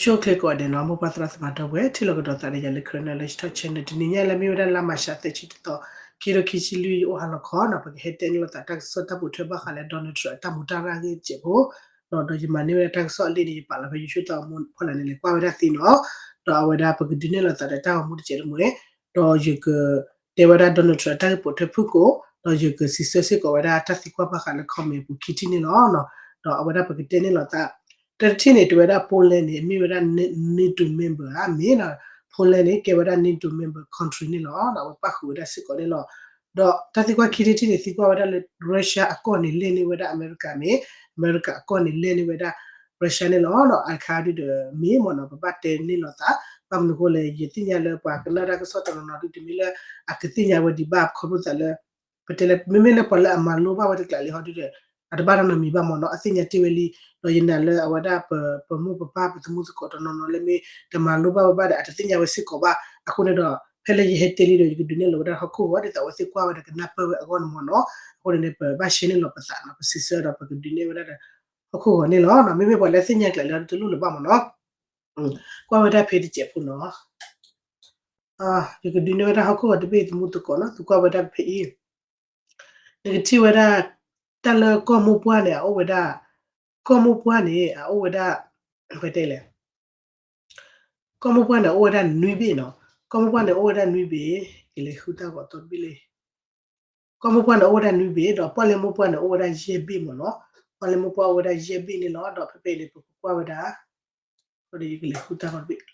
ဆိၣ်ဂ့ၤကိးဂၤဒဲးနီၤ မိၢ်ပၢ်သရၣ်သမါဒီပုၢ်ဝဲၢ် ထံၣ်လိာ်ကဒီးသးဒီးယၤလၢ Karen Knowledge Talk Channel တနံၤညါလၢမ့ၢ်ဝဲဒၣ်လါမၤရှးသၢဆံတသီ ခံကထိခံဆံလွံၢ် ယအိၣ်ဟါလီၤခီနီၤ ပကဟဲတဲန့ၢ်လိာ်သးတၢ်ကစီၣ်တၢ်ပိာ်ထွဲဘၣ်ဃးလၢ Donald Trump အတၢ်မူတၢ်ရၢ်ဂ့ၢ်တစဲးဖိ ဒီးယမၤန့ၢ်ဝဲဒၣ်တၢ်ကစီၣ်အလံာ်န့ၣ် ယပာ်လီၤဖဲ YouTube သီမူဖီလာ်န့ၣ် လဲၤကွၢ်ဝဲဒၣ်သ့နီၤ ဒီးအဝဲဒၣ်ပကဒုးနဲၣ်လိာ်သးဒီးတၢ်ဂီၤမူတစဲးတမှဲၤ ဒီးယက တဲဝဲဒၣ် Donald Trump အတၢ်ဂ့ၢ်ပိာ်ထွဲဖုၣ်ကိာ် ဒီးယကစံးဆၢစ့ၢ်ကီးဝဲဒၣ်တၢ်သံကွၢ်ဘၣ်ဃးလၢ comment ပူၤခံထံၣ်န့ၣ်လီၤ. ဒီးအဝဲဒၣ်ပကတဲန့ၢ်လိာ်သး တၢတထံၣ်န့ၣ် တဝဲဒၣ် Poland န့ၣ် မ့ၢ်ဝဲဒၣ် NATO member ဧါ မ့ၢ်နီၤ Poland န့ၣ် ကဲဝဲဒၣ် NATO member country န့ၣ်လီၤ. ဒီးအဝဲပၣ်ဃုာ်ဝဲဒၣ်စ့ၢ်ကီးန့ၣ်လီၤ. ဒီးတၢ်သံကွၢ်ခံထံၣ်တထံၣ်န့ၣ် သံကွၢ်ဝဲဒၣ်လၢ Russia အကီၢ်န့ၣ် လဲၢ်န့ၢ်ဝဲဒၣ်အမဲရကၤမ့ၢ် အမဲရကၤအကီၢ်န့ၣ် လဲၢ်န့ၢ်ဝဲဒၣ် Russia န့ၣ်လီၤ. အခါဒုဒီးမ့ၢ်မ့ၢ်နီၤ ပဘၣ်တဲန့ၢ်လိာ်သး ဘၣ်မနုၤအဃိလဲၣ် ယသ့ၣ်ညါလၢပှၤကနၣ်တၢ်ကစီၣ်တနီၤနီၤဒု တမ့ၢ်လၢအကသ့ၣ်ညါဝဲဒံးဘၣ် ခီဖျိသးလၢ ပတဲလၢ မ့မ့ၢ်လၢပှၤလၢအမၤလိဘၣ်ဝဲတကျးလံဟီဒုဒီး အတဘၣ်နီတမံၤဘၣ်မ့ၢ်နီၤ အသ့ၣ်ညါတ့ၢ်ဝဲလံ ဒီးယနာ်လၢအဝဲဒၣ်ပ ပမိၢ်ပပၢ် ပသမူသကိးတနီၤနီၤလၢမ့ၢ်တမၤလိဘၣ်ဝဲဘၣ်ဒီး အတသ့ၣ်ညါဝဲစ့ၢ်ကီးဘၣ်. အဃိန့ၣ်ဒီး ဖဲလၢယဟဲတဲလံဒီး ယကဒုးနဲၣ်လီၤဝဲဒၣ်ဟီၣ်ခိၣ်ဂီၤ ဒ်သိးအဝဲသ့ၣ်ကွၢ်ဝဲဒီးကနၢ်ပၢၢ်ဝဲအဂီၢ်န့ၣ်မ့ၢ်နီၤ. အဃိန့ၣ်န့ၣ် ပဘၣ်ရှဲန့ၢ်လီၤပသးနီၤ ပစံးဆၢဒီးပကဒုးနဲၣ်ဝဲဒၣ်ဒီး ဟီၣ်ခိၣ်ဂီၤန့ၣ်လီၤ. မ့မ့ၢ်ပှၤလၢသ့ၣ်ညါကျးလံဟီဒုတလိၣ်လၢၤဘၣ်မ့ၢ်နီၤ. ကွၢ်ဝဲဒၣ်ဖဲတစဲးဖိနီၤ ယကဒုးနဲၣ်ဝဲဒၣ်ဟီၣ်ခိၣ်ဂီၤတဘ့ၣ်သမူသကိးနီၤ သုကွၢ်ဝဲဒၣ်ဖဲအံၤ နကထံၣ်ဝဲဒၣ် တၢ်လၢကီၢ်မိၢ်ပှၢ်န့ၣ် အအိၣ်ဝဲဒၣ် ကီၢ်မိၢ်ပှၢ်န့ၣ် အအိၣ်ဝဲဒၣ် ပတဲလဲၣ် ကီၢ်မိၢ်ပှၢ်န့ၣ် အိၣ်ဝဲဒၣ်နွံဘ့ၣ်နီၤ ကီၢ်မိၢ်ပှၢ်န့ၣ် အိၣ်ဝဲဒၣ်နွံဘ့ၣ် ကလဲၤဃုတၢ်ဂီၤသီတဘ့ၣ်လံ ကီၢ်မိၢ်ပှၢ်န့ၣ် အိၣ်ဝဲဒၣ်နွံဘ့ၣ် ဒီးပီၣ်လဲၣ်မိၢ်ပှၢ်န့ၣ် အိၣ်ဝဲဒၣ်ယဲၢ်ဘ့ၣ်မ့ၢ်နီၤ ပီၣ်လဲၣ်မိၢ်ပှၢ်အိၣ်ဝဲဒၣ်ယဲၢ်ဘ့ၣ်န့ၣ်လီၤ. ဒီးဖဲဖဲအံၤန့ၣ် ပကကွၢ်ဝဲဒၣ် ဒီးယကလဲၤဃုတၢ်ဂီၤတဘ့ၣ်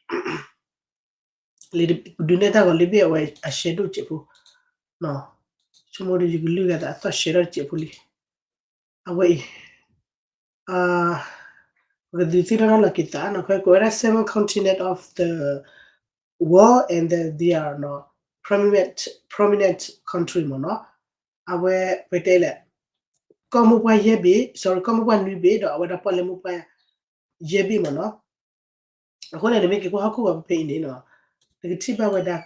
လံ ဒုးနဲၣ်တၢ်ဂီၤလံဘ့ၣ် အဝဲအရှဲဒိၣ်စဲးဖိ ဆိကမိၣ်ဒီးယကလုၢ်ဂၤသးအသီၣ်ရှဲထီၣ်တစဲးဖိလံ အဝဲအံၤ ပကဒုးသ့ၣ်နီၣ်ထီၣ်လီၤက့ၤသးနီၤ ဖဲကိးဝဲဒၣ် seven continent of the world and the, they are နီၤ prominent, prominent country မ့ၢ်နီၤ အဝဲ ပတဲလဲၣ် ကီၢ်မိၢ်ပှၢ်ယဲၢ်ဘ့ၣ် sorry ကီၢ်မိၢ်ပှၢ်နွံဘ့ၣ် ဒီးအဝဲဒၣ်ပီၣ်လဲၣ်မိၢ်ပှၢ် ယဲၢ်ဘ့ၣ်မ့ၢ်နီၤ အဃိန့ၣ် နမ့ၢ်က့ၤကွၢ်ဟီၣ်ခိၣ်ဂီၤဖဲဖဲအံၤန့ၣ်နီၤ နကထံၣ်ဘၣ်ဝဲဒၣ်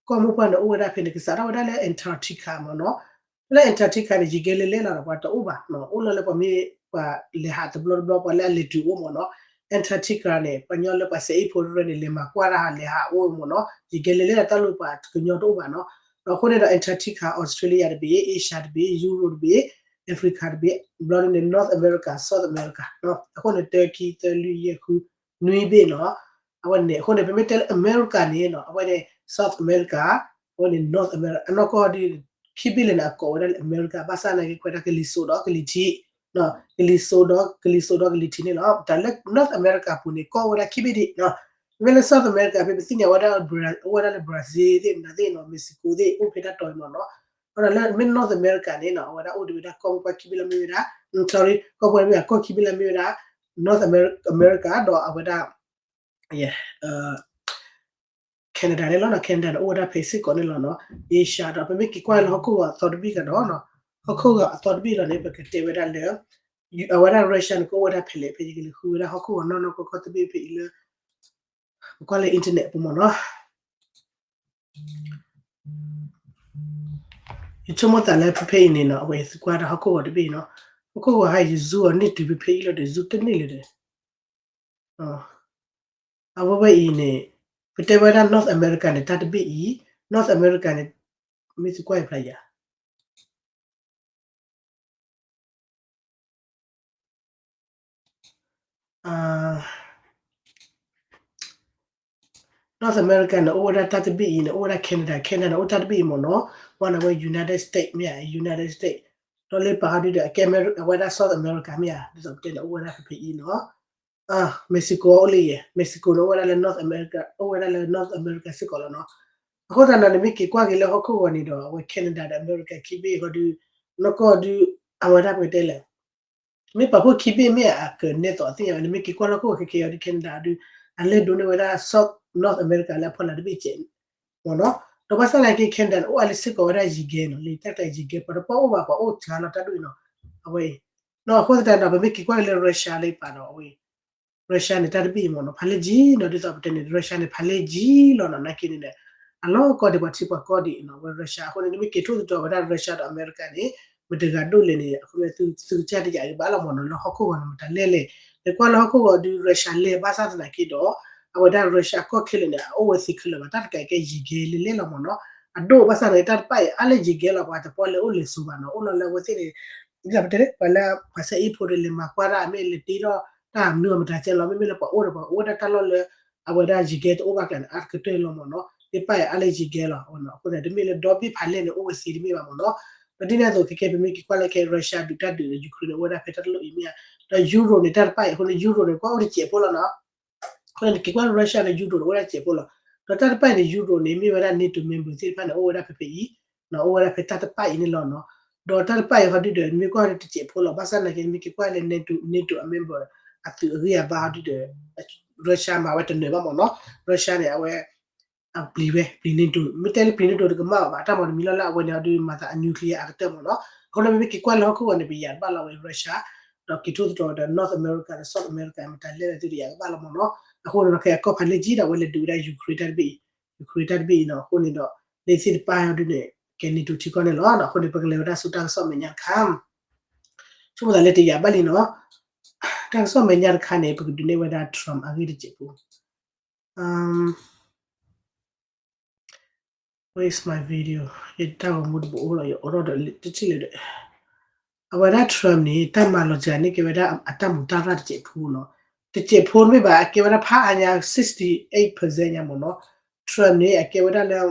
ကီၢ်မိၢ်ပှၢ်န့ၣ် အိၣ်ဝဲဒၣ်ဖဲန့ၣ် ကစးထီၣ်ဝဲဒၣ်လၢ Antarctica မ့ၢ်နီၤ လၢ Antarctica န့ၣ် ယံာ်ကဲလဲၣ်လဲၣ်လီၤဒီး ပှၤတအိၣ်ဘၣ်နီၤ အိၣ်လီၤလၢပှၤမ့ၢ် ပှၤလဲၤဟးတဘျီတဘျီ ပှၤလၢအလဲၤတုၤအိၣ်မ့ၢ်နီၤ Antarctica န့ၣ် ပှၤကညီလၢပှၤစဲအ့ၣ်ဖိတရၢန့ၣ် လဲၤမၤကွၢ်တၢ်ဟးလဲၤဟးအိၣ်မ့ၢ်နီၤ ယံာ်ကဲလဲၣ်လဲၣ်လီၤ တၢ်လၢပှၤကညီတအိၣ်ဘၣ်နီၤ ဒီးအဃိန့ၣ်ဒီး Antarctica Australia တဘ့ၣ် Asia တဘ့ၣ် Europe တဘ့ၣ် Africa တဘ့ၣ် ဘျီဒ်န့ၣ် North America South America အဃိန့ၣ် တၢ ခံ သၢ လွံၢ် ယဲၢ် ဃု နွံဘ့ၣ်နီၤ အဝဲန့ၣ် အဃိန့ၣ် ပမ့ၢ်တဲလၢ America န့ၣ်နီၤ အဝဲန့ၣ် South America အဝဲန့ၣ် North America အနီၢ်ကီၢ်ဒ် ခံဘ့ၣ်လဲၣ်န့ၣ် အကိးဝဲဒၣ်လၢ America ဘၣ်ဆၣ်နာ်က့ ခွဲးဒၣ်ကလံၤစိးဒီးကလံၤထံး ကလံၤစိးဒီး ကလံၤစိးဒီးကလံၤထံးန့ၣ်လီၤ တၢ်လၢ North America ပူၤန့ၣ် ကီၢ်အိၣ်ဝဲဒၣ်ခံဘ့ၣ်ဒံး မ့ၢ်လၢ South America ဖဲပသ့ၣ်ညါဝဲဒၣ် အိၣ်ဝဲဒၣ်လၢ Brazil သ့ၣ်မနုၤသ့ၣ်နီၤ Mexico သ့ၣ် အိၣ်ဖဲတၢ်တီၤအံၤမ့ၢ်နီၤ ဒီးလၢမ့ၢ် North America န့ၣ်နီၤ အဝဲဒၣ်အိၣ်ဒံးဝဲဒၣ်ကီၢ်မိၢ်ပှၢ်ခံဘ့ၣ်လၢမ့ၢ်ဝဲဒၣ် sorry ကီၢ်ပှၢ်မ့ၢ်ဝဲဒၣ် ကီၢ်ခံဘ့ၣ်လၢမ့ၢ်ဝဲဒၣ် North America ဒီးအဝဲဒၣ် Canada န့ၣ်လီၤနီၤ Canada န့ၣ် အိၣ်ဝဲဒၣ်ဖဲစ့ၢ်ကီးန့ၣ်လီၤနီၤ Asia ဒီး ပမ့ၢ်က့ၤကွၢ်လၢဟီၣ်ခိၣ်ဂီၤအသီတဘ့ၣ်ကဒီးနီၤ ဟီၣ်ခိၣ်ဂီၤအသီတဘ့ၣ်ဒီးန့ၣ် ပကတဲဝဲဒၣ်လၢ အဝဲဒၣ် Russia န့ၣ် ကအိၣ်ဝဲဒၣ်ဖဲလဲၣ် ဖဲယကလဲၤဃုဝဲဒၣ်ဟီၣ်ခိၣ်ဂီၤနီၢ်နီၢ်ကီၢ်ကီၢ်တဘ့ၣ်ဖဲအံၤလၢ ပကွၢ်လၢ internet ပူၤမ့ၢ်နီၤ ယဆိကမိၣ်သးလၢဖဲဖဲအံၤန့ၣ်နီၤ အဝဲသုကွၢ်တၢ်ဟီၣ်ခိၣ်ဂီၤတဘ့ၣ်နီၤ ဟီၣ်ခိၣ်ဂီၤဟါ ယ zoom အီၤန့ၢ်တုၤဖဲဖဲအံၤလီၤဒီး zoom တန့ၢ်လၢၤဒီး အဝဲဝဲအံၤန့ၣ် ပတဲဝဲဒၣ် North America န့ၣ် တၢ်တဘ့ၣ်အံၤ North America န့ၣ် မ့ၢ်သုကွၢ်အံၤဖျါယၤ North America န့ၣ် အိၣ်ဝဲဒၣ်တၢ်တဘ့ၣ်အံၤန့ၣ် အိၣ်ဝဲဒၣ် Canada, Canada န့ၣ် အိၣ်တၢ်တဘ့ၣ်အံၤမ့ၢ်နီၤ ဝဲန့ၣ်ဝဲ United States မ့ၢ်ဧါ United States ဒီးလၢပာ်ဟီဒုဒီး အကဲ အဝဲဒၣ် South America မ့ၢ်ဧါ ဒ်သိးပတဲန့ၣ် အိၣ်ဝဲဒၣ်ဖဲဖဲအံၤနီၤ Mexico အိၣ်လၢယဲ Mexico န့ၣ် အိၣ်ဝဲဒၣ်လၢ North America အိၣ်ဝဲဒၣ်လၢ North America စ့ၢ်ကီးလီၤနီၤ အဃိသတးဒီး နမ့ၢ်က့ၤကွၢ်က့ၤလၢဟီၣ်ခိၣ်ဂီၤန့ၣ်ဒီး အဝဲ Canada ဒီး America ခံဘ့ၣ်ဟီဒု နီၢ်ကီၢ်ဒု အဝဲဒၣ်ပကတဲလဲၣ် မ့ၢ်ပာ်ဖှိၣ်ခံဘ့ၣ်မ့ၢ်အကနဲသိးသ့ၣ်ညါဝဲ နမ့ၢ်က့ၤကွၢ်လၢဟီၣ်ခိၣ်ဂီၤခဲကဲအီၤဒု Canada ဒု အလဲၤဒိးန့ၢ်ဝဲဒၣ် South North America လၢအဖီလာ်တဘ့ၣ်ကဲး မ့ၢ်နီၤ ဒီးဘၣ်ဆၣ်သနာ်က့ Canada န့ၣ် အိၣ်အါလၢစ့ၢ်ကီးဝဲဒၣ်ယံၤဂဲၤနီၤ လၢတၢ်ကျါယံၤဂဲၤ ပှၤတပီၢ်အိၣ်ဘၣ် ပှၤအိၣ်စှၤလီၤတၢ်ဒိၣ်အံၤနီၤ အဝဲအံၤ နီၤ အဃိသတးဒီး ပမ့ၢ်က့ၤကွၢ်က့ၤလၢ Russia လၢယပာ်ဒီးအဝဲအံၤ Russia န့ၣ် တၢ်တဘ့ၣ်အံၤမ့ၢ်နီၤ ဖးလဲၢ်ယံၤနီၤ ဒ်သိးပတဲန့ၣ် Russia န့ၣ် ဖးလဲၢ်ယံၤလီၤနီၤ နာ်က့န့ၣ် အလီၢ်ကီၢ်ဒံး ပှၤထံပှၤကီၢ်ဒံးနီၤ အဝဲ Russia အဃိန့ၣ် နမ့ၢ်က့ၤထိၣ်သတြီၤဝဲဒၣ် Russia ဒီး America န့ၣ် မတဂၤဒိၣ်လဲၣ်န့ၣ် အဃိန့ၣ် သုကစၢ်တယာ်အံၤဘၣ်လီၤမ့ၢ်နီၤ လၢဟီၣ်ခိၣ်ဂီၤန့ၣ် မတၤလဲၣ်လဲၣ် နကွၢ်လၢဟီၣ်ခိၣ်ဂီၤဒုး Russia လဲၢ်ဘၣ်ဆၣ်သနာ်က့ဒီး အဝဲဒၣ် Russia ကီၢ်ခဲလၢာ်န့ၣ် အအိၣ်ဝဲသ့ခဲလၢာ်ဘၣ် တၢ်တကးကဲယံၤကဲလၢလဲၣ်လီၤမ့ၢ်နီၤ. အဒိၣ်ဘၣ်ဆၣ်သနာ်က့ တၢ်တဖၣ်အံၤ အါလၢယံၤကဲလီၤ ပှၤတပီၢ်လဲၤအိၣ်လဲၤဆိးဘၣ်နီၤ အိၣ်လီၤလၢအဝဲသ့ၣ်န့ၣ် ပတဲပှၤလၢ ပှၤဆဲအ့ၣ်ဖိဒီးလဲၤမၤကွၢ်တၢ် မ့ၢ်လဲၤတ့ထီၣ်တၢ်မနုၤအမတၤကဲလီၤ မ့မ့ၢ်လၢပှၤအိၣ်ဒီးပှၤအိၣ်ဝဲဒၣ်တၢ်လီၢ်လၢ အဝဲဒၣ်ယံၤကဲတအိၣ်ဘၣ်ကျါန့ၣ် အါတကတၢၢ်လီၤမ့ၢ်နီၤ. သ့ၣ်တဖၣ်အံၤ အါလၢယံၤကဲလီၤ အဃိန့ၣ် တမ့ၢ်လၢဒီဘ့ၣ်ဖးလဲၢ်န့ၣ် အိၣ်ဝဲသ့တမ့ၢ်ဘၣ်မ့ၢ်နီၤ. ဒီးဒ်န့ၣ်အသိး ခဲကဲပမ့ၢ်က့ၤကွၢ်လၢခဲ Russia ဒုးတၢ်ဒုးဒီး Ukraine န့ၣ် အိၣ်ဝဲဒၣ်ဖဲတၢ်တလိၣ်အံၤမ့ၢ်ဧါ. ဒီး Euro န့ၣ် တၢ်တဖၣ်အံၤ အဃိန့ၣ် Euro န့ၣ် ကွၢ်အိၣ်တစဲးဖိလီၤနီၤ. အဃိန့ၣ် နက့ၤကွၢ် Russia ဒီး Euro န့ၣ် အိၣ်ဝဲဒၣ်စဲးဖိလီၤ. ဒီးတၢ်တဖၣ်အံၤန့ၣ် Euro န့ၣ် မ့ၢ်ဝဲဒၣ် NATO member သ့ၣ်တဖၣ်န့ၣ် အိၣ်ဝဲဒၣ်ဖဲဖဲအံၤ အိၣ်ဝဲဒၣ်ဖဲတၢ်တဖၣ်အံၤန့ၣ်လီၤနီၤ. ဒီးတၢ်တဖၣ်အံၤဟီဒုဒီး နမ့ၢ်ကွၢ်တစဲးဖိလီၤ ဘၣ်ဆၣ်သနာ်က့ နမ့ၢ်က့ၤကွၢ်လၢ NATO, NATO အ member အသုးအဂ့ၢ်အဘါဟီဒုဒီး Russia မၤဝဲတနၢၤဘၣ်မ့ၢ်နီၤ. Russia န့ၣ် အဝဲ အပျံၤဝဲ ပျံၤ NATO မ့ၢ်တဲလၢပျံၤ NATO တကမၣ်ဘၣ် အတၢ်မၤတမံၤလီၤလၢအဝဲန့ၣ်ဟီဒုမၤသးအ nuclear အကတၢၢ်မ့ၢ်နီၤ. အဃိန့ၣ် မ့မ့ၢ်က့ၤကွၢ်လၢဟီၣ်ခိၣ်ဂီၤန့ၣ် ပယၤတဘၣ်လီၤဝဲ Russia ဒီးက့ၤထူၣ်သတြီၤဒီး North America ဒီး South America မတၤလဲၣ်လၢသုတယၤကဘၣ်လီၤမ့ၢ်နီၤ. အဃိန့ၣ်ဒီး ခဲအကီၢ်ဖးလဲၢ်ကံဒီး အဝဲလဲၤဒုးဝဲဒၣ် Ukraine တၢ်တဘ့ၣ်အံၤ Ukraine တၢ်တဘ့ၣ်အံၤနီၤ. အဃိန့ၣ်ဒီး လၢသ့ၣ်တဖၣ်ဟီဒုန့ၣ် ကဲ NATO ထံကီၢ်န့ၣ်လီၤ. အဃိန့ၣ် ပကလဲၤဝဲဒၣ်ဆူတၢ်ကစီၣ်မဲာ်ညါတခါ ဆိကမိၣ်သးလၢတယၤဘၣ်လံနီၤ. တၢ်ကစီၣ်မဲာ်ညါတခါန့ၣ် ပကဒုးနဲၣ်ဝဲဒၣ် Trump အဂ့ၢ်တစဲးဖိ Where is my video? ယတၢ်ဂီၤမူတဘိးအိၣ်လီၤ ယအိးထီၣ်ဒီးတထံၣ်လၢၤဒီး အဝဲဒၣ် Trump န့ၣ် တၢ်မၤလီၤစှၤန့ၢ်က့ၤဝဲဒၣ် အတၢ်မူးတၢ်ရၢ်တစဲးဖိနီၤ. တစဲးဖိမ့ၢ်ဘၣ် အကဲဝဲဒၣ်ဖးအါညါ sixty-eight percent ညါမ့ၢ်နီၤ. Trump န့ၣ် အကဲဝဲဒၣ်လၢ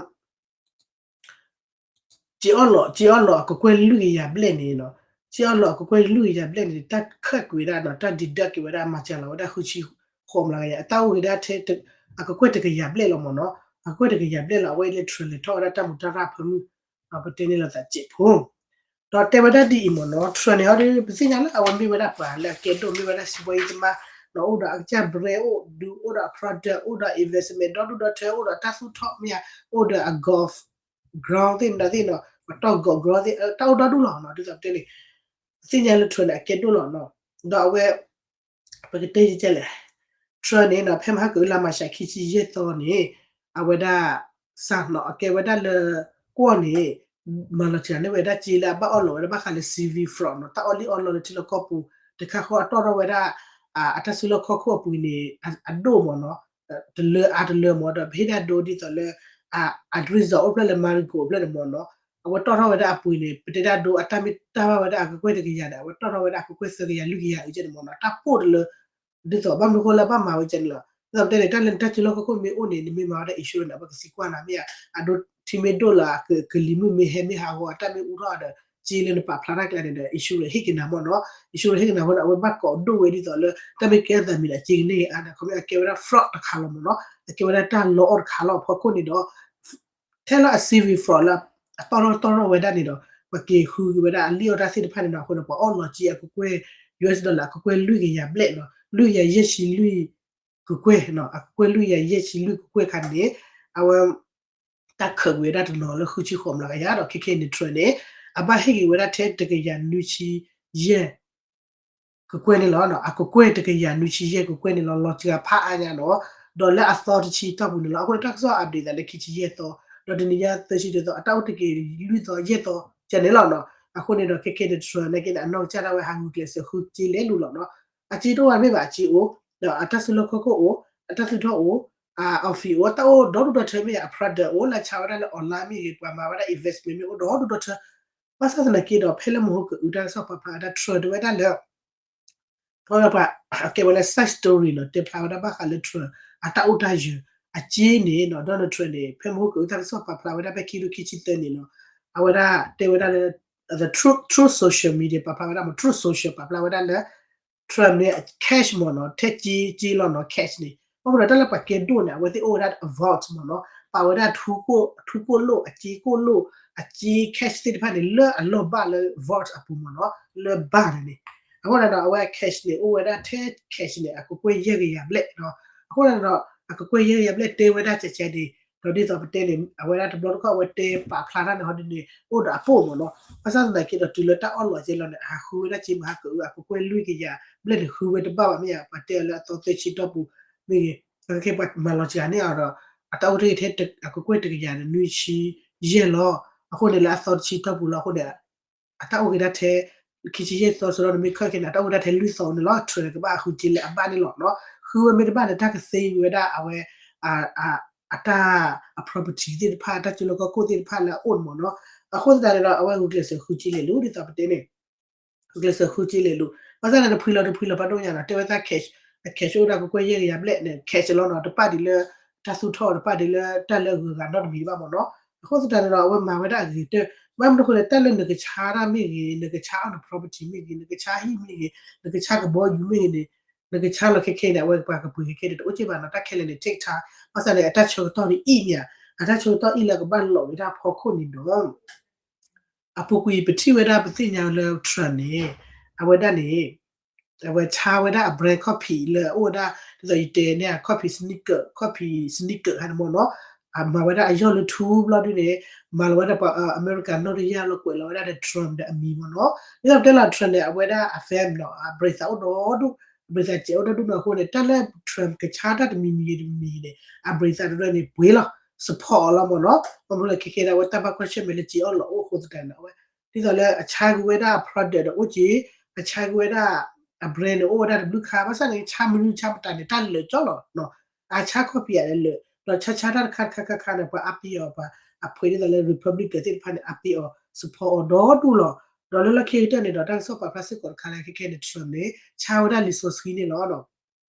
က့အီၣ်လီၤ က့အီၣ်လီၤအကကွဲၢ်လွံၢ်ကယၤဘျဲၣ်န့ၣ်နီၤ. က့အီၣ်လီၤအကကွဲၢ်လွံၢ်ကယၤဘျဲၣ်န့ၣ် တၢ်ခၢၣ်ကွံာ်ဝဲဒၣ်နီၤ တၢ် deduct က့ၤဝဲဒၣ် မၤစှၤလီၤဝဲဒၣ်ဃုဆံဃိးမျးကယၤ အတၢ်အိၣ်က့ၤဒၣ်ထဲ အကကွဲၢ်တကယၤဘျဲၣ်လီၤမ့ၢ်နီၤ. အကကွဲၢ်တကယၤဘျဲၣ်လီၤ အဝဲအံၤလၢ Trump လဲၤထီၣ်ဝဲဒၣ်တၢ်မူးတၢ်ရၢ်ဖၢမုၢ် ပတဲန့ၣ်လီၤသးစဲးဖိ ဒီးတဲဝဲဒၣ်ဒ်အံၤမ့ၢ်နီၤ Trump န့ၣ်ဟီဒု ပသ့ၣ်ညါလၢအဝဲမ့ၢ်ဝဲဒၣ်ပှၤလၢအကဲဒိၣ် မ့ၢ်ဝဲဒၣ်စံးဘီယံၤသ့ၣ်မးနီၤ အိၣ်ဒီးအကစၢ် brand အိၣ်ဒု အိၣ်ဒီးအ product အိၣ်ဒီး investment ဒီဒူၣ်ဒီထၢ အိၣ်ဒီးတၢ်သူၣ်ထီၣ်မ့ၢ်ဧါ အိၣ်ဒီးအ golf ground သ့ၣ်မတၤသ့ၣ်နီၤ ပတီၢ် golf ground သ့ၣ် တၢ်အိၣ်ဒီဒူၣ်လီၤနီၤ ဒ်သိးပတဲန့ၣ် ပသ့ၣ်ညါလၢ Trump န့ၣ် အကဲဒိၣ်လီၤနီၤ ဒီးအဝဲ ပကတဲယကလဲၣ် Trump န့ၣ်နီၤ ဖဲမဟါကအုလါမၤရှးခံဆံယဲၢ်သီန့ၣ် အဝဲဒၣ် စးနီၤ အကဲဝဲဒၣ်လၢ ကွီၢ်န့ၣ် မၤလီၤစှၤန့ၢ်ဝဲဒၣ်စ့လၢအဘၣ်အီၣ်လီၤဝဲဒၣ်ဘၣ်ဃးလၢ civil fraud နီၤ တၢ်အီၣ်လံၣ်အီလီလၢထံလီၢ်ကီၢ်ပူၤ တခါဃီအတီၢ်ထီၣ်ဝဲဒၣ် အတၢ်စုလီၢ်ခီၣ်ခိၣ်အပူၤန့ၣ် အဒိၣ်မ့ၢ်နီၤ တလၢအါတလၢမ့ၢ်ဒီး ပဟ့ၣ်ဒၣ်ဒိဒ်သိးလၢ အ resort အိၣ်ဖျဲၣ်လၢ Mar-a-Lago အိၣ်ဖျဲၣ်န့ၣ်မ့ၢ်နီၤ အဝဲတီၢ်ထီၣ်ဝဲဒၣ်အပူၤန့ၣ် ပတဲဒၣ်ဒိအတၢ်မ့ၢ်တၢ်ဘၣ်ဝဲဒၣ်အကကွဲၢ်တကယၤဒီး အဝဲတီၢ်ထီၣ်ဝဲဒၣ်အကကွဲၢ်သၢကယၤလွံၢ်ကယၤအုကဲန့ၣ်မ့ၢ်နီၤ တၢ်ပိၢ်တလၢ ဒ်သိးဘၣ်မနုၤဃိလၢအဘၣ်မၤဝဲကဲန့ၣ်လီၤ. ဒ်သိးပတဲန့ၣ် တၢ်လၢနတၢ်စုလီၢ်ခီၣ်ခိၣ်မ့ၢ်အိၣ်န့ၣ် နမ့ၢ်မၤဝဲဒၣ် insurance န့ၣ် ပကသံကွၢ်နၤမ့ၢ်ဧါ အဒိထံမ့ၢ်ဒိၣ်လၢ ကလံၤမုၢ်မ့ၢ်ဟဲမ့ၢ်ဟးဂီၤ အတၢ်မ့ၢ်အူထီၣ်ဒီး စ့လၢနပာ်ဖျါတၢ်ကျါန့ၣ်ဒီး insurance ဟ့ၣ်က့ၤနၤမ့ၢ်နီၤ insurance ဟ့ၣ်က့ၤနၤမ့ၢ်ဒီး အဝဲဘၣ်ကိးဒိၣ်ဝဲဒ်သိးလၢ တၢ်မ့ၢ်ကဲအသးမံၤဒီး အစ့ကန့ၢ်က့ၤအါဒီး ခီမ့ၢ်အကဲဝဲဒၣ် fraud တခါလီၤမ့ၢ်နီၤ အကဲဝဲဒၣ်တၢ်လီအီၣ်တခါလီၤ အဖီခိၣ်န့ၣ်ဒီး ထဲလၢအ civil fraud လၢ အတီၢ်ထီၣ်တီၢ်ထီၣ်ဝဲဒၣ်န့ၣ်ဒီး ပှၤက့ၤဃုက့ၤဝဲဒၣ်အလံၣ်အီၣ်တၢ်သ့ၣ်တဖၣ်န့ၣ်ဒီး အဃိန့ၣ် ပှၤအီၣ်လီၤစ့အကကွဲၢ် US dollar အကကွဲၢ်လွံၢ်ကယၤဘျဲၣ်နီၤ လွံၢ်ကယၤယဲၢ်ဆံလွံၢ်ကကွဲၢ်နီၤ အကကွဲၢ်လွံၢ်ကယၤယဲၢ်ဆံလွံၢ်ကကွဲၢ်ခါန့ၣ် အဝဲ တၢ်ခၢးကွံာ်ဝဲဒၣ်တနီၤလၢဃုဆံဃိးမျးကယၤဒီး ခဲခဲအံၤန့ၣ် Trump န့ၣ် အဘၣ်ဟ့ၣ်က့ၤဝဲဒၣ်ထဲတကယၤနွံဆံယဲၢ် ကကွဲၢ်န့ၣ်လီၤ. အကကွဲၢ်တကယၤနွံဆံယဲၢ်ကကွဲၢ်န့ၣ်လီၤ လီၤစှၤဖးအါညါနီၤ ဒီးလၢအသီတဆံတီၢ်ပူၤန့ၣ်လီၤ. အဃိန့ၣ် တၢ်ကစီၣ် update သးလၢခံဆံယဲၢ်သီ ဒီးတနံၤညါသၢဆံတသီ အတၢ်အိၣ်တက့ၤလွံၢ်သီယဲၢ်သီကန့ၣ်လီၤနီၤ. အဃိန့ၣ်ဒီး ခဲခဲန့ၣ် Trump နာ်က့န့ၣ် အနီၢ်ကစၢ်ဒၣ်ဝဲဟးဂုာ်ကျဲးစၢးဃုစ့လဲၤလူၤလီၤနီၤ. အစ့တအိၣ်ဘၣ်မ့ၢ်ဘၣ် အစ့အိၣ် ဒီးအတၢ်စုလီၢ်ခီၣ်ခိၣ်အိၣ် အတၢ်သူၣ်ထီၣ်အိၣ် အ office အိၣ် တၢ်အိၣ်ဒီဒူၣ်ဒီထၢမ့ၢ်ဂ့ၤ အ product အိၣ် လၢဆါဝဲဒၣ်လၢ online မ့ၢ်ဂ့ၤ ပှၤမၤဝဲဒၣ် investment မ့ၢ်အိၣ်ဒီဒူၣ်ဒီထၢ ဘၣ်ဆၣ်သနာ်က့ဒီး ဖဲလၢမဟိကအုတၢ်ကစီၣ်ပာ်ဖျါဝဲဒၣ် Trump တဲဝဲဒၣ်လၢ ပှၤ အကဲဝဲလၢ side story နီၤ တဲဖျါဝဲဒၣ်ဘၣ်ဃးလၢ Trump အတၢ်အိၣ်တၢ်ယၢၤ အစ့န့ၣ်နီၤ Donald Trump န့ၣ် ဖဲမဟိကအုတၢ်ကစီၣ်ပာ်ဖျါဝဲဒၣ်ဖဲခံကထိခံဆံသၢန့ၣ်နီၤ အဝဲဒၣ်တဲဝဲဒၣ်လၢ the Truth, Truth Social Media ပာ်ဖျါဝဲဒၣ်မ့ၢ် Truth Social ပာ်ဖျါဝဲဒၣ်လၢ Trump န့ၣ် cash မ့ၢ်နီၤ ထဲစ့ စ့လီၤနီၤ cash န့ၣ် ဘၣ်မနုၤတၢ်လၢပှၤကဲဒိၣ်န့ၣ် အဝဲသ့ၣ်အိၣ်ဝဲဒၣ် vault မ့ၢ်နီၤ ပာ်ဝဲဒၣ်ထူကိၣ် ထူကိၣ်လိၣ် အစ့ကိၣ်လိၣ် အစ့ cash သ့ၣ်တဖၣ်န့ၣ် လၢအလီၢ်ဘၣ်လၢ vault အပူၤမ့ၢ်နီၤ လၢ bank န့ၣ် အဃိန့ၣ်ဒီး အဝဲ cash န့ၣ် အိၣ်ဝဲဒၣ်ထဲ cash န့ၣ် အကကွဲၢ်ယဲၢ်ကယၤဘျဲၣ်နီၤ အဃိန့ၣ်ဒီး အကကွဲၢ်ယဲၢ်ကယၤဘျဲၣ်တဲဝဲဒၣ်ကဲကဲန့ၣ် ဒီးဒ်သိးပတဲန့ၣ် အဝဲဒၣ်တဘျီတခီၣ်အဝဲတဲပာ်ဖျါတၢ်န့ၣ်ဟီဒ်န့ၣ် အိၣ်ဒီးအပိၢ်မ့ၢ်နီၤ ဘၣ်ဆၣ်သနာ်က့ဒီးတုၤလၢတၢ်အီၣ်လီၤကဲလီၤန့ၣ် အဟးဃုဝဲဒၣ်စ့မဟါကအု အကကွဲၢ်လွံၢ်ကယၤဘျဲၣ်န့ၣ် ဃုဝဲတဘၣ်ဘၣ်မ့ၢ်ဧါ ပှၤတဲအီၤလၢအသီသၢဆံတီၢ်ပူၤ မ့ၢ်ဂ့ၤ ခဲခဲပှၤမၤလီၤစှၤန့ၢ်အီၤဒီး အတၢ်အိၣ်တ့ၢ်ထဲအကကွဲၢ်တကယၤန့ၣ် နွံဆံယဲၢ်လီၤ အဃိန့ၣ်လၢအသီတဆံတီၢ်ပူၤလီၤ အဃိန့ၣ် အတၢ်အိၣ်က့ၤဒၣ်ထဲ ခံဆံယဲၢ်သီစရီန့ၣ် မ့ၢ်ခၢၣ်ခဲန့ၣ် တၢ်အိၣ်ဝဲဒၣ်ထဲလွံၢ်သီန့ၣ်လီၤ. Trump န့ၣ် ကဘၣ်ဃုစ့လၢအဘၣ်န့ၣ်လီၤနီၤ. ဃုဝဲမ့ၢ်တဘၣ်န့ၣ် တၢ်ကသ့ဝဲဒၣ်အဝဲ အတၢ် အ property သ့ၣ်တဖၣ် တၢ်စုလီၢ်ခီၣ်ခိၣ်သ့ၣ်တဖၣ်လၢအအိၣ်န့ၣ်မ့ၢ်နီၤ. အဃိသတးန့ၣ်ဒီး အဝဲဂုာ်ကျဲးစၢးဃုစ့လဲၤလိာ် ဒ်သိးပတဲန့ၣ် ဂုာ်ကျဲးစၢးဃုစ့လဲၤလိာ်. ဘၣ်ဆၣ်န့ၣ် တဖှံလီၤတဖှံလီၤ ပှၤဒိၣ်ညါနီၤ တဲဝဲသး cash, အ cash အိၣ်ဒၣ်ကကွဲၢ်ယဲၢ်ကယၤဘျဲၣ်န့ၣ် cash လီၤနီၤ တပာ်ဒံးလၢ တၢ်သူၣ်ထီၣ် တပာ်ဒံးလၢတၢ်လၢအဂုၤအဂၤနီတမံၤဘၣ်မ့ၢ်နီၤ. အဃိသတးန့ၣ်ဒီး အဝဲမၤဝဲဒၣ်အဂ့ၤကတၢၢ် ဘၣ်မနုၤအဃိလဲၣ် တၢ်လၢနကဆါတၢ်မ့ၢ်ဂ့ၤ နကဆါအီၣ်န property မ့ၢ်ဂ့ၤ နကဆါဟံၣ်မ့ၢ်ဂ့ၤ နကဆါကဘီယူၤမ့ၢ်ဂ့ၤန့ၣ် နကဆါလီၤခဲခဲန့ၣ် အဝဲပှၤကပှ့ၤခဲခဲန့ၣ် တအိၣ်က့ဘၣ်နီၤ တၢ်ခဲလၢာ်န့ၣ် take time. ဘၣ်ဆၣ်န့ၣ် အတၢ်ဆၢကတီၢ်န့ၣ်အံၣ်မ့ၢ်ဧါ, အတၢ်ဆၢကတီၢ်အံၣ်လၢအကဘၣ်လီၤဝဲဒၣ်ဖီခိၣ်န့ၣ်ဒီး အပူၤကွံာ်ပထံၣ်ဝဲဒၣ်ပသ့ၣ်ညါလၢ Trump န့ၣ် အဝဲဒၣ်န့ၣ် အဝဲဆါဝဲဒၣ်အ brand ခီၣ်ဖံးလၢအအိၣ်ဝဲဒၣ် ဒ်သိးယတဲန့ၣ် ခီၣ်ဖံး sneaker ခီၣ်ဖံး sneaker ဟဲန့ၣ်မ့ၢ်နီၤ အမၤဝဲဒၣ်အယီၢ်လၢထူဘျီဒုန့ၣ် မၤလီၤဝဲဒၣ်ပှၤအမဲရကၤနီၣ်တယၢ်လီၤကွဲးလီၤဝဲဒၣ်ဒီး Trump ဒီးအမံၤမ့ၢ်နီၤ ဒ်သိးပတဲလီၤ Trump န့ၣ် အဝဲဒၣ်အ fan နီၤ အပြံၤသးအိၣ်ဒီဒူၣ် အပြံၤသးစဲးအိၣ်ဒီဒူၣ်နီၤအဃိန့ၣ် တၢ်လၢ Trump ကဆါတၢ်တမံၤမံၤတမံၤန့ၣ် အပြံၤသးတရၢန့ၣ် ပှ့ၤလီၤ support အီၤလီၤမ့ၢ်နီၤ ဘၣ်မနုၤလဲၣ်ခဲခဲန့ၣ် အဝဲတၢ်ဘၣ်ကွၢ်ဆၢၣ်မဲာ်လၢစ့အီၣ်လီၤအိၣ်အဃိသတးန့ၣ် အဝဲ ဒ်သိးလၢအဆါက့ၤဝဲဒၣ်အ product ဒီးအိၣ်က့ၤ အဆါက့ၤဝဲဒၣ်အ brand န့ၣ် အိၣ်ဝဲဒၣ်တဘျုးခါ ဘၣ်ဆၣ်န့ၣ် ဆါမနုၤဆါမတၤန့ၣ် တၢ်လၢာ်ကၠီလီၤ အဆါခီၣ်ဖံးယၤလၢာ် ဒီးဆါဆါတၢ်တခါတခါခါခါန့ၣ် ပှၤအါပ့ၤအီၤ ပှၤအဖှဲးဒ်သိးလၢ Republican သ့ၣ်တဖၣ်န့ၣ် အါပ့ၤအီၤ support အီၤဒီဒူၣ်လီၤ ဒီးလၢလီၢ်ခံကတၢၢ်န့ၣ်ဒီး တၢ်ကစီၣ်ပာ်ဖျါစ့ၢ်ကီးတခါလၢခဲခဲန့ၣ် Trump န့ၣ် ဆါဝဲဒၣ်လံာ်စီဆှံန့ၣ်လီၤ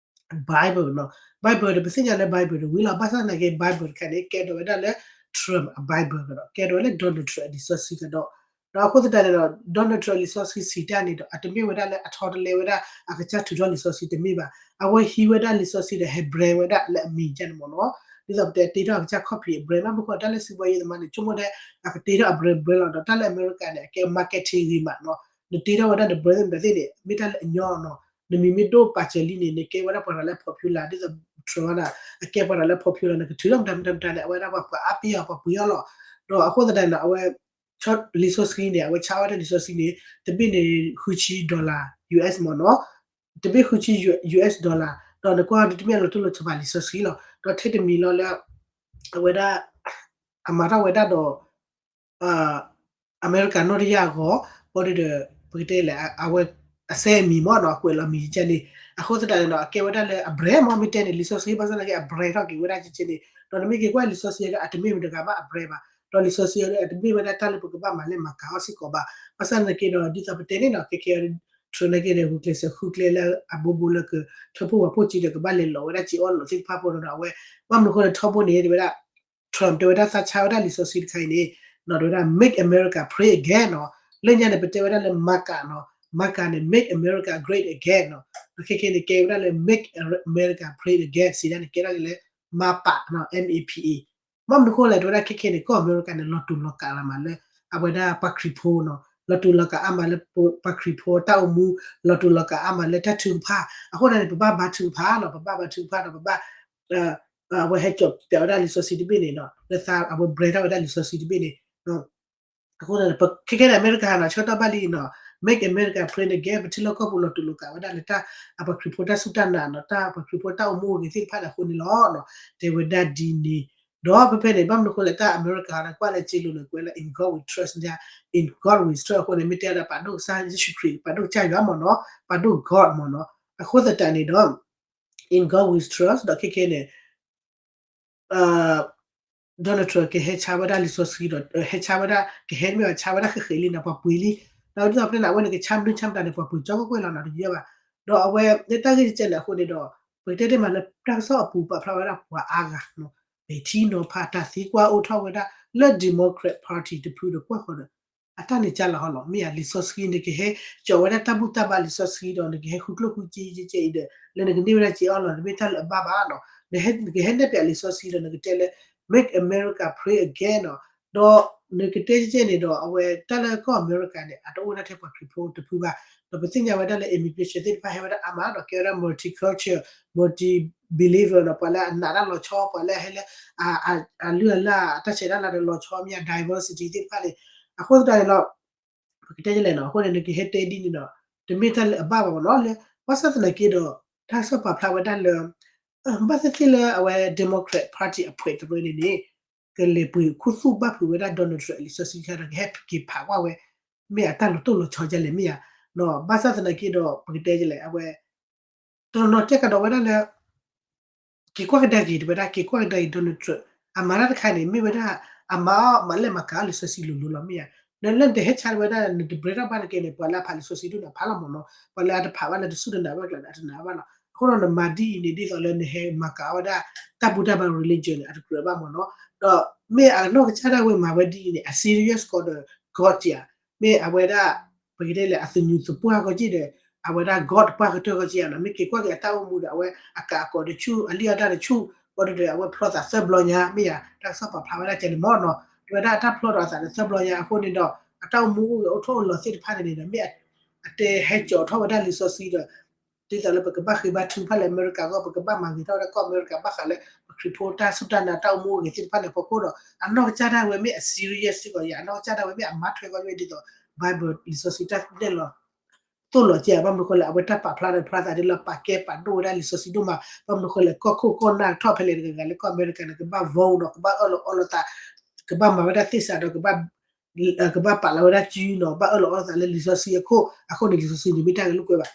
Bible နီၤ Bible ဒီး ပသ့ၣ်ညါလၢ Bible ဒီးဝံၤလီၤ ဘၣ်ဆၣ်သနာ်က့ Bible တခါန့ၣ် ကဲထီၣ်ဝဲဒၣ်လၢ Trump အ Bible ကဒီး ကဲထီၣ်ဝဲလၢ Donald Trump အလံာ်စီဆှံကဒီး ဒီးအဃိသတးန့ၣ်ဒီး Donald Trump လံာ်စီဆှံစံးတၢ်န့ၣ်ဒီး အတမ့ၢ်ဝဲဒၣ်လၢအထီတလဲဝဲဒၣ် အကစၢ်ထုးထီၣ်လံာ်စီဆှံတမ့ၢ်ဘၣ် အဝဲဟံးဝဲဒၣ်လံာ်စီဆှံဒီး ဟဲ brand ဝဲဒၣ်လၢအမံၤကန့ၣ်မ့ၢ်နီၤ ဒ်သိးပတဲတ့ထီၣ်အကစၢ် copy အ brand ဘၣ်မနုၤဃိ တၢ်လၢစီးပွားရေးသမားန့ၣ် ဆိကမိၣ်ထဲ အကတ့ထီၣ်အ brand brand လီၤဒီး တၢ်လၢအမဲရကၤန့ၣ် အကဲ marketing ဂ့ၤမးနီၤ နတ့ထီၣ်ဝဲဒၣ်န brand မတၤသ့ၣ်န့ၣ် မ့ၢ်တၢ်လၢအညီနီၤ နမံၤမ့ၢ်ဒိၣ်ပာ်စၢၤလံန့ၣ် နကဲဝဲဒၣ်ပှၤတၢ်လၢ popular ဒ်သိး Trump ဝဲဒၣ် အကဲပှၤတၢ်လၢ popular န့ၣ် နကထုးထီၣ်မတၤမတၤမတၤန့ၣ် အဝဲဒၣ်ပှၤအါပ့ၤအီၤ ပှၤပှ့ၤအီၤလီၤ ဒီးအဃိသတးန့ၣ် အဝဲ လံာ်စီဆှံန့ၣ် အဝဲဆါဝဲဒၣ်လံာ်စီဆှံန့ၣ် တဘ့ၣ်န့ၣ် ဃုဆံ dollar US မ့ၢ်နီၤ တဘ့ၣ်ဃုဆံ US dollar ဒီးနကွၢ်တမ့ၢ်လီၤတိၢ်လီၤဆီဘၣ်လံာ်စီဆှံလီၤ ဒီးထဲတမံၤလီၤလၢ အဝဲဒၣ် အမၤထီၣ်ဝဲဒၣ်ဒီး အမဲရကၤနီၣ်တယၢ်အဂီၢ် ဘၣ်ဒီး ပကတဲလဲၣ် အဝဲ အစဲအမံၤမ့ၢ်နီၤ ကွဲးလီၤမံၤကဲန့ၣ် အဃိသတးန့ၣ်ဒီး အကဲဝဲဒၣ်လၢအ brand မ့ၢ် မ့ၢ်တဲန့ၣ် လံာ်စီဆှံဘၣ်ဆၣ်သနာ်က့ အ brand ထီၣ်က့ၤဝဲဒၣ်ကဲန့ၣ် ဒီးနမ့ၢ်က့ၤကွၢ်လံာ်စီဆှံဒီး အတမ့ၢ်မတၤတဂၤဘၣ်အ brand ဘၣ် ဒီးလံာ်စီဆှံဒီး အတမ့ၢ်ဝဲဒၣ်တၢ်လၢပကဘၣ်မၤလဲၢ်မၤကၤအီၤစ့ၢ်ကီးဘၣ် ဘၣ်ဆၣ်သနာ်က့ဒီး ဒ်သိးပတဲန့ၣ်နီၤ ခဲခဲ Trump နာ်က့ဒီး ဂုာ်ကျဲးစၢးဃုကျဲလၢအဘိဘိလၢကထၢဖှိၣ်ဝဲဖှိၣ်က့ၤဒီး ကဘၣ်လဲၤလီၤဝဲဒၣ်စ့အီၣ်လီၤသ့ၣ်တဖၣ်ဖိဒီး အဝဲ ဘၣ်မနုၤအဃိလၢထီဘိန့ၣ် တဲဝဲဒၣ် Trump တဲဝဲဒၣ်သးဆါဝဲဒၣ်လံာ်စီဆှံတခါအံၤန့ၣ် ဒီးတဲဝဲဒၣ် Make America Great Again နီၤ လၢညါန့ၣ် ပတဲဝဲဒၣ်လၢ MAGA နီၤ MAGA န့ၣ် Make America Great Again နီၤ ဒီးခဲခဲန့ၣ် ကဲဝဲဒၣ်လၢ Make America Great Again စံးဒၣ်န့ၣ် ကဲထီၣ်က့ၤလၢ မပ နီၤ M A P A ဘၣ်မနုၤအဃိလဲၣ် တဲဝဲဒၣ်ခဲခဲန့ၣ် ကီၢ်အမဲရကၤန့ၣ် လီၤတူာ်လီၤကာ်လီၤမးလၢ အဝဲဒၣ်ပှၤခရံာ်ဖိနီၤ လီၤတူာ်လီၤကာ်အါမးလၢပှၤခရံာ်ဖိတၢ်အိၣ်မူ လီၤတူာ်လီၤကာ်အါမးလၢတၢ်ထုကဖၣ် အဃိသတးန့ၣ် ပဘၣ်ဘါထုကဖၣ်နီၤ ပဘၣ်ဘါထုကဖၣ်ဒီး ပဘၣ် အဝဲဟဲစိာ်ပျးဝဲဒၣ်လံာ်စီဆှံတဘ့ၣ်န့ၣ်နီၤ လၢသးအဝဲ brand ထီၣ်ဝဲဒၣ်လံာ်စီဆှံတဘ့ၣ်န့ၣ် အဃိသတးန့ၣ် ခဲခဲန့ၣ် အမဲရကၤနီၤ ဆၢကတီၢ်ဘၣ်လံနီၤ Make America Great Again ပထံလီၢ်ကီၢ်ပူၤလီၤတူာ်လီၤကာ်ဝဲဒၣ်လၢတၢ် အပှၤခရံာ်ဖိတၢ်စူၢ်တၢ်နာ်နီၤ တၢ်ပှၤခရံာ်ဖိတၢ်အိၣ်မူအိၣ်ဂဲၤသ့ၣ်တဖၣ်န့ၣ်အဃိန့ၣ်လီၤ တဲဝဲဒၣ်ဒ်န့ၣ် ဒီးဖဲဖဲန့ၣ် ဘၣ်မနုၤအဃိလဲၣ် တၢ်အမဲရကၤန့ၣ် ကွၢ်လၢစ့လိၤန့ၣ် ကွဲးလၢ In God We Trust န့ၣ် In God We Trust အဃိန့ၣ် မ့ၢ်တဲဒၣ်ပာ်ဒိၣ်ကစၢ်ယ့ၣ်ၡူးခရံာ် ပာ်ဒိၣ်ကစၢ်ယွၤမ့ၢ်နီၤ ပာ်ဒိၣ် God မ့ၢ်နီၤ အဃိသတးန့ၣ်ဒီး In God We Trust ဒီးခဲခဲန့ၣ် Donald Trump ကဟဲဆါဝဲဒၣ်လံာ်စီဆှံဒီး ဟဲဆါဝဲဒၣ် ကဟဲမ့ၢ်ဘၣ်ဆါဝဲဒၣ်ဃဲးဃဲးလံနီၤ ပှၤပှ့ၤလံ ဒီးဒ်သိးပတဲန့ၣ် အဝဲန့ၣ်ကဆါမနုၤဆါမတၤန့ၣ် ပှၤပှ့ၤကၠီကွဲၢ်ကွဲၢ်လီၤနီၤ တယဲၢ်ဘၣ် ဒီးအဝဲ လၢတၢ်ဂ့ၢ်ကဲန့ၣ်အဃိန့ၣ်ဒီး ပကတဲတ့ၢ်မးလၢတၢ်ကစီၣ်အပူၤပာ်ဖျါဝဲဒၣ်ပှၤအါဂၤနီၤ ပဲာ်ထံနီၤဖး တၢ်သံကွၢ်အိၣ်ထီၣ်ဝဲဒၣ်လၢ Democrat Party တဖုဒီးကွၢ်ဃီၤဒီး အတၢ်န့ၣ်ကၢ်လီၤဟီလီၤ မ့ၢ်ဧါ လံာ်စီဆှံန့ၣ် ကဟဲစိာ်ဝဲဒၣ်တၢ်ဘူၣ်တၢ်ဘါလံာ်စီဆှံဒီး နကဟဲဃုကျိၣ်ဃုစ့ကဲအံၤဒီး လၢနကန့ၢ်ဝဲဒၣ်စ့အီၣ်လီၤ တမ့ၢ်တၢ်လၢအဘၣ်ဘၣ်နီၤ နကဟဲနဲၣ်ပၠးလံာ်စီဆှံဒီး နကတဲလၢ Make America Great Again နီၤ ဒီးနကတဲကဲန့ၣ်ဒီး အဝဲတၢ်လၢကီၢ်အမဲရကၤန့ၣ် အတအိၣ်ဝဲဒၣ်ထဲပှၤခရံာ်ဖိတဖုဘၣ် ဒီးပသ့ၣ်ညါဝဲဒၣ်လၢ immigration သ့ၣ်တဖၣ်ဟဲဝဲဒၣ်အါမးဒီး ကဲဝဲဒၣ် multicultural multi believer နီၤ ပှၤလၢအနာ်တၢ်လီၤဆီ ပှၤလၢဟဲလၢ အလုၢ်အလၢ်အတၢ်ဆဲးတၢ်လၤဒီးလီၤဆီမ့ၢ် diversity သ့ၣ်တဖၣ်န့ၣ် အဃိသတးန့ၣ်လီၤ ပကတဲလဲၣ်နီၤ အဃိန့ၣ် နကဟဲတဲဒ်န့ၣ်ဒီး တမ့ၢ်တၢ်လၢအဘၣ်ဘၣ်မ့ၢ်နီၤ လၢ ဘၣ်ဆၣ်သနာ်က့ဒီး တၢ်ကစီၣ်ပာ်ဖျါဝဲဒၣ်လၢ ဘၣ်သ့ၣ်သ့ၣ်လၢအဝဲ Democrat Party အဖှဲးတရၢန့ၣ်န့ၣ် ကလဲၤပှ့ၤခူသူၣ်ဘၣ်ဖုးဝဲဒၣ် Donald Trump အလံာ်စီဆှံတခါဒီး ကဟဲက့ၤဖးကွၢ်ဝဲ မ့ၢ်အတၢ်လီၤတိၢ်လီၤဆီဒ်လဲၣ်မ့ၢ်ဧါ ဘၣ်ဆၣ်သနာ်က့ဒီး ပကတဲဒ်လဲၣ် အဝဲ တနီၤနီၤတဲကဒီးဝဲဒၣ်လၢ က့ၤကွၢ်ကဒါက့ၤ တဲဝဲဒၣ် က့ၤကွၢ်ကဒါက့ၤ Donald Trump အမၤတၢ်တခါန့ၣ် မ့ၢ်ဝဲဒၣ် အမၤအီၣ်မၤလဲၢ်မၤကၤအီၣ်လံာ်စီဆှံလိၤလိၤလီၤ မ့ၢ်ဧါ. နလၢနတဟဲဆါဝဲဒၣ် နတဘျဲထီၣ်ဘၣ်တက့ၢ်န့ၣ် ပှၤလၢအဖးလံာ်စီဆှံဒိၣ်န့ၣ် အဖးလီၤမ့ၢ်နီၤ, ပှၤလၢအတဖးဘၣ်လၢတစူၢ်တနာ်ဘၣ်ကျါန့ၣ် အတနာ်ဘၣ်လီၤ. အဃိဒီးနမၤဒ်အံၤန့ၣ် ဒ်သိးလၢနဟဲမၤကၤအီၣ်ဝဲဒၣ် တၢ်ဘူၣ်တၢ်ဘါ religion န့ၣ် အတကြၢးဘၣ်မ့ၢ်နီၤ. ဒီးမ့ၢ်အနီၢ်ကစၢ်ဒၣ်ဝဲမၤဝဲဒ်အံၤန့ၣ် အ serious ကီးဒီး God ဧါ. မ့ၢ်အဝဲဒၣ် ပကတဲလဲၣ် အသညူးသပှၢ်ကီးက့ၤဒီး အဝဲဒၣ် God တပှၢ်ကတၢၢ်ကီးက့ၤဧါနီၤ. မ့ၢ်က့ၤကွၢ်က့ၤအတၢ်အိၣ်မူဒီး အဝဲအကးအကိးတဆူၣ် အလံၣ်အတၢ်တဆူၣ် ဘၣ်ဒီး အဝဲဖျီသးသၢဘျီညါ မ့ၢ်ဧါ. တၢ်ကစီၣ်ပာ်ဖျါဝဲဒၣ်ကဲန့ၣ်မ့ၢ်နီၤ. ဝဲဒၣ်အတၢ်ဖျီဒီးအသးဒီးသၢဘျီညါအဃိန့ၣ်ဒီး အတၢ်အိၣ်မူအိၣ်ဂဲၤအိၣ်ထီၣ်အိၣ်လီၤသ့ၣ်တဖၣ်န့ၣ်န့ၣ်ဒီး မ့ၢ်အတဲဟဲစိာ်ထီၣ်ဝဲဒၣ်လံာ်စီဆှံဒီး ဒ်သိးလၢပကဘၣ်ဃ့ဘါထုကဖၣ်လၢအမဲရကၤအဂီၢ် ပကဘၣ်မၤဂ့ၤထီၣ်ဝဲဒၣ်ကီၢ်အမဲရကၤဘၣ်ဃးလၢ ပခရံာ်ဖိတၢ်စူၢ်တၢ်နာ်တၢ်အိၣ်မူအိၣ်ဂဲၤသ့ၣ်တဖၣ်န့ၣ်အဖီခိၣ်ဒီး အနီၢ်ကစၢ်ဒၣ်ဝဲမ့ၢ်အ serious စ့ၢ်ကီးဧါ. အနီၢ်ကစၢ်ဒၣ်ဝဲမ့ၢ်အမၤထွဲကီးက့ၤဒ်သိး Bible လံာ်စီဆှံတၢ်နဲၣ်လီၤ သိၣ်လီၤက့ၤဧါ. ဘၣ်မနုၤဃိလဲၣ် အဝဲတၢ်ပာ်ဖျါဒီးဖျါသးဒ်လၢပာ်ကဲပာ်ဒိၣ်ဝဲဒၣ်လံာ်စီဆှံဒိၣ်မး. ဘၣ်မနုၤဃိလဲၣ် ကီၢ်ခိၣ်ကီၢ်နၢ်ထီၣ်ဖဲလဲၣ်တဂၤဂၤလၢကီၢ်အမဲရကၤန့ၣ် ကဘၣ် vote နီၤ ကဘၣ်အၢၣ်လီၤအီလီၤသး ကဘၣ်မၤဝဲဒၣ်သ့ၣ်စးဒီး ကဘၣ်ပာ်လီၤဝဲဒၣ်စုနီၤ ဘၣ်အၢၣ်လီၤအီလီၤသးလၢလံာ်စီဆှံအခိၣ် အဃိန့ၣ် လံာ်စီဆှံန့ၣ်မ့ၢ်တၢ်ဂဲၤလိာ်ကွဲဘၣ်.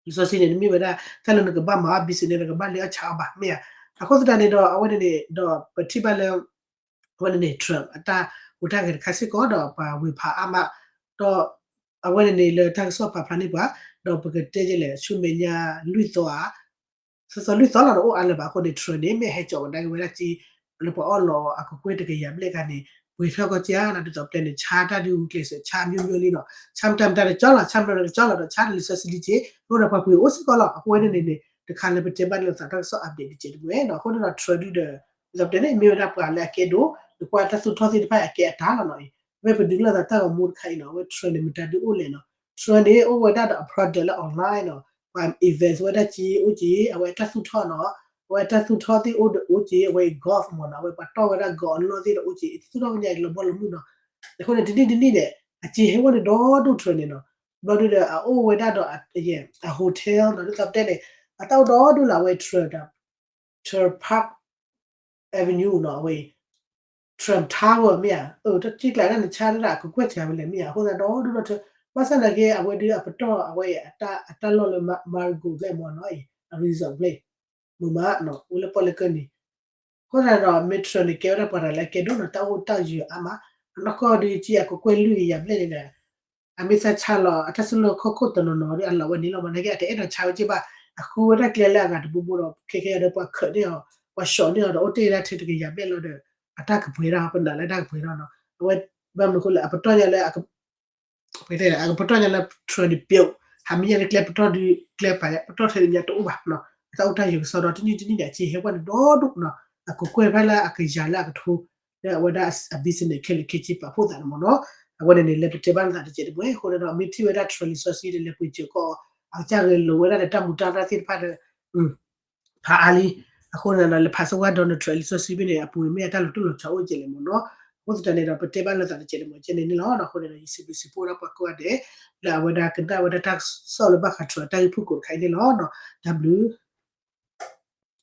လံာ်စီဆှံန့ၣ် နမ့ၢ်ဝဲဒၣ် တၢ်လၢနကဘၣ်မၤအီၣ် business န့ၣ် နကဘၣ်လဲၤအီၣ်ဆါအီၣ်ဘၣ် မ့ၢ်ဧါ. အဃိသတးန့ၣ်ဒီး အဝဲန့ၣ်န့ၣ် ဒီးပထံၣ်ဘၣ်လၢ အဝဲန့ၣ်န့ၣ် Trump အတၢ်ဟူးတၢ်ဂဲၤတခါစ့ၢ်ကီးဒီးပှၤဝ့ၤဖးအါမး ဒီး အဝဲန့ၣ်န့ၣ်လၢတၢ်ကစီၣ်ပာ်ဖျါန့ၢ်ပှၤ ဒီးပကတဲဒ်လဲၣ် ဆူမဲာ်ညါလွံၢ်သီဧါ သီသီလွံၢ်သီလီၤ တအိၣ်အါလၢၤဘၣ်အဃိန့ၣ် Trump န့ၣ် မ့ၢ်ဟဲစိာ်ဝဲဒၣ်က့ၤဝဲဒၣ်က့ လၢပှၤအီၣ်လီၤအကကွဲၢ်တကယၤဘျဲၣ်ခါန့ၣ် ပှ့ၤထီၣ်ကီၢ်က့ၤဧါနီၤ ဒ်သိးပျဲန့ၣ် ဆါတၢ်ဒုးဂုာ်ကျဲးစၢး ဆါမျိုးမျိုးလံနီၤ ဆါမတၤမတၤတကၠီလီၤ ဆါမတၤတကၠီလီၤဒီး ဆါတလံာ်စီဆှံလံက့ အဃိဒီးပှၤပှ့ၤအိၣ်စ့ၢ်ကီးလီၤ. အဃိဝဲန့ၣ်န့ၣ်န့ၣ် တခါလၢပတဲဘၣ်လၢသးတၢ်ကစီၣ် update တစဲးတမှဲၤနီၤ အဃိန့ၣ်ဒီး Trump ဒုးဒီး ဒ်သိးပတဲန့ၣ် မ့ၢ်ဝဲဒၣ်ပှၤလၢအကဲဒိၣ် နကွၢ်တၢ်သူၣ်ထီၣ်သ့ၣ်တဖၣ်အကဲအတၢ်လီၤနီၤအံၤ မ့ၢ်ပဒုးလိာ်သးတၢ်ဂီၤမူတခါအံၤနီၤ အဝဲ Trump န့ၣ် မတၤဒုးအိၣ်လဲၣ်နီၤ Trump န့ၣ် အိၣ်ဝဲဒၣ်ဒီးအ product လၢ online နီၤ ပှၤ invest ဝဲဒၣ်က့အိၣ်က့ အဝဲအတၢ်သူၣ်ထီၣ်နီၤ အဝဲအတၢ်သူၣ်ထီၣ်သ့ၣ်အိၣ်ဒီးအိၣ်က့ အဝဲအံၤ golf မ့ၢ်နီၤ အဝဲပှၤတီၢ်ဝဲဒၣ် golf အလီၢ်သ့ၣ်ဒီးအိၣ်က့ သူၣ်ထီၣ်ကညါအံၤလီၤဘီလီၤမုၢ်နီၤ အဃိန့ၣ် တနံၣ်တနံၣ်န့ၣ် အက့ဟဲဝဲန့ၣ်ဒီဒိၣ် Trump န့ၣ်နီၤ ဘျီဒုဒီးအအိၣ်ဝဲဒၣ်ဒီး အ hotel နီၤ ဒ်သိးပတဲန့ၣ် အတၢ်အိၣ်ဒီဒိၣ်လၢအဝဲ Trump ဒီး Trump Park Avenue နီၤ အဝဲ Trump Tower မ့ၢ်ဧါ တၢ်က့ကျါဒၣ်နဆါဒၣ်အကကွဲၢ်စှၤဝဲလဲၣ်မ့ၢ်ဧါ အဃိသတးဒီဒိၣ်ဒီး ဘၣ်ဆၣ်သနာ်က့ အဝဲဒုးအပတီၢ်အဝဲအတၢ်လီၢ်လၢ Mar-a-Lago ဘျဲၣ်မ့ၢ်နီၤအံၤ အ resort ဘျဲၣ် မုာ်မးနီၤ အိၣ်လၢပီၣ်လဲၣ်ကၢၢ်နံၤ အဃိသတးဒီး မ့ၢ် Trump န့ၣ် ကဲဝဲဒၣ်ပှၤတဂၤလၢအကဲဒိၣ်နီၤ တၢ်အိၣ်တၢ်ယၢၤအါမး အနီၢ်ကီၢ်ဒုးက့အကကွဲၢ်လွံၢ်ကယၤဘျဲၣ်န့ၣ်ဒီး အမ့ၢ်သးဆါလီၤ အတၢ်စုလီၢ်ခီၣ်ခိၣ်တနီၤနီၤဒီးအလီၤဝဲန့ၣ်လီၤမး နာ်က့အတအဲၣ်ဒိးဆါဝဲက့ဘၣ် အဃုဝဲဒၣ်ကျဲလၢအဂၤတဘိဘိဒီး ခဲခဲအံၤဒီးပှၤခၢးန့ၢ်အီၤ ပှၤဆှီးန့ၢ်အီၤဒီးအိၣ်တ့ၢ်ဝဲဒၣ်ထဲတကယၤဘျဲၣ်လီၤဒီး အတၢ်ကပှဲၤထီၣ် ပနာ်လၢတၢ်ကပှဲၤထီၣ်နီၤ အဝဲ ဘၣ်မနုၤအဃိလဲၣ် အပတီၢ်ညါလၢ အကပတီၢ်ညါလၢ Trump န့ၣ် ပျိာ် ဟးမ့ၢ်ညါလၢကျဲပတီၢ်ဒုး ကျဲပာ်ပတီၢ်ထဲန့ၣ်ညါတအိၣ်ဘၣ်နီၤ အတၢ်အိၣ်တၢ်ယၢၤကစီဒီး တနံၣ်တနံၣ်န့ၣ် အက့ဟဲဝဲန့ၣ်ဒီဒိၣ်နီၤ အကကွဲၢ်ဖဲလၢအကယၤလၢအကထိ လၢအဝဲဒၣ်အ business ခဲလၢာ်ခဲဆ့ပာ်ဖှိၣ်သးန့ၣ်မ့ၢ်နီၤ အဝဲန့ၣ်န့ၣ် လဲၤပတဲဘၣ်လၢသးတစဲးတမှဲၤ အဃိန့ၣ်ဒီး မ့ၢ်ထံၣ်ဝဲဒၣ် Trump လံာ်စီဆှံဒီး လဲၤပှ့ၤစၢၤကီး အကစၢ်ဂဲၤလိာ်ဝဲဒၣ်ဒီးတၢ်မူတၢ်ရၢ်သ့ၣ်တဖၣ်ဒီး ဖးအါလံ အဃိန့ၣ်ဒီး လဲၤဖးစၢၤဝဲ Donald Trump လံာ်စီဆှံဖဲန့ၣ် အပူၤမ့ၢ်အတၢ်လီၤတိၢ်လီၤဆီအိၣ်ကဲလဲၣ်မ့ၢ်နီၤ အဃိသတးန့ၣ်ဒီး ပတဲဘၣ်လၢသးတစဲးတမှဲၤကဲန့ၣ်န့ၣ်လီၤ အဃိန့ၣ်ဒီး ယစံးဘျုးစံးဖှိၣ်ဒၣ်ပှၤကိးဂၤဒဲး လၢအဝဲဒၣ်ကနၣ်ဝဲဒၣ်တၢ်ကစီၣ်လၢဘၣ်ဃး Trump တၢ်ဂ့ၢ်ဖုၣ်ကိာ်တခါအံၤန့ၣ်လီၤ တၢ်ဘျုး